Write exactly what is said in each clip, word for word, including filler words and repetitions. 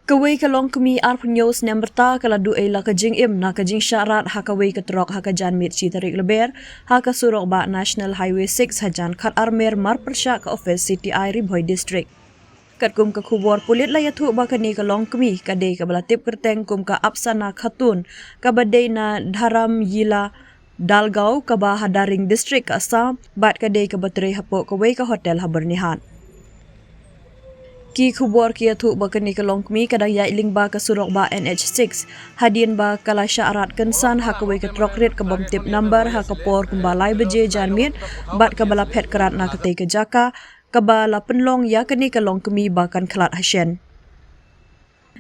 Kawei ka longkmie arphew snem rta ka la duh ei la ka jingim na ka jingshah rat ha kawei ka trok ha ka janmiet shi tarik Lber ha ka surok bah National Highway six hajan khatar mer marpyrshah ka office C T I Ri Bhoi District. Katkum ka khubor, pulit la ïathuh ba kane ka longkmie ka dei kaba la tip kyrteng kum ka Afsana Khatun, kaba dei na Dharamyila Dalgaon, kaba ha Darrang District ka Assam, bad ka dei kaba trei hapoh kawei ka hotel ha Byrnihat. Ki khubor ki ïathuh ba kane ka longkmie ka dang ïaid lyngba ka surok bah N H six, hadien ba ka la shah rat kynsan ha kawei ka trok rit ka bym tip number ha ka por kumba lai baje janmiet, bad kaba la phet krat na katei ka jaka, kaba la pynlong ïa kane ka longkmie ba kan khlad hashen.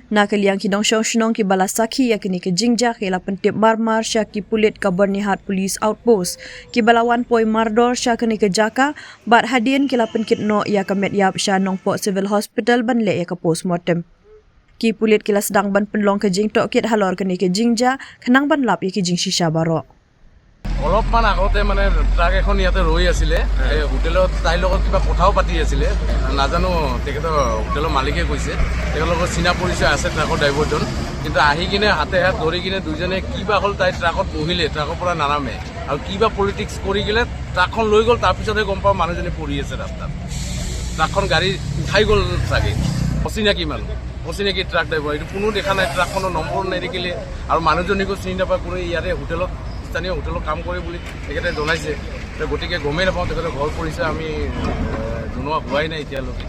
Na ka liang ki nongshong shnong kiba la sakhi ïa kane ka jingjia ki la pyntip marmar sha ki pulit ka Byrnihat Police Outpost, kiba la wan poi mardor sha kane ka jaka, bad hadien ki la pynkit noh ïa ka met ïap sha Nongpoh Civil Hospital ban leh ïa ka postmortem. Ki pulit ki la sdang ban pynlong ka jingtohkit halor kane ka jingjia, khnang ban lap ïa ki jingshisha baroh. অলপমান আগতে মানে ট্ৰাক এখন ইয়াতে ৰৈ আছিলে। এই হোটেলত, তাইৰ লগত কিবা কথাও পাতি আছিলে, নাজানো, তেখেতৰ হোটেলৰ মালিকে কৈছে, তেখেতৰ লগত চিনা পৰিচয় আছে ট্ৰাকৰ ড্ৰাইভাৰজন। কিন্তু আহি কিনে হাতে হাত ধৰি কিনে দুইজনে কিবা হ'ল, তাই ট্ৰাকত বহিলে, ট্ৰাকৰ পৰা নানামে, আৰু কিবা পলিটিক্স কৰি কিনে ট্ৰাকখন লৈ গ'ল। তাৰপিছতহে গম পাওঁ মানুহজনী পৰি আছে ৰাস্তাত, ট্ৰাকখন গাড়ী খাই গ'ল চাগে। অচিনাকি মানুহ, অচিনাকি ট্ৰাক ড্ৰাইভাৰ, এইটো কোনো দেখা নাই, ট্ৰাকখনৰ নম্বৰ নেদেখিলে আৰু মানুহজনীকো চিনি নাপায়, কোনো ইয়াৰে হোটেলত, স্থানীয় হোটেলত কাম কৰে বুলি তেখেতে জনাইছে। তো গতিকে গমেই নাপাওঁ তেখেতৰ ঘৰ পৰিচয় আমি, এ, জনোৱা হোৱাই নাই এতিয়ালৈকে।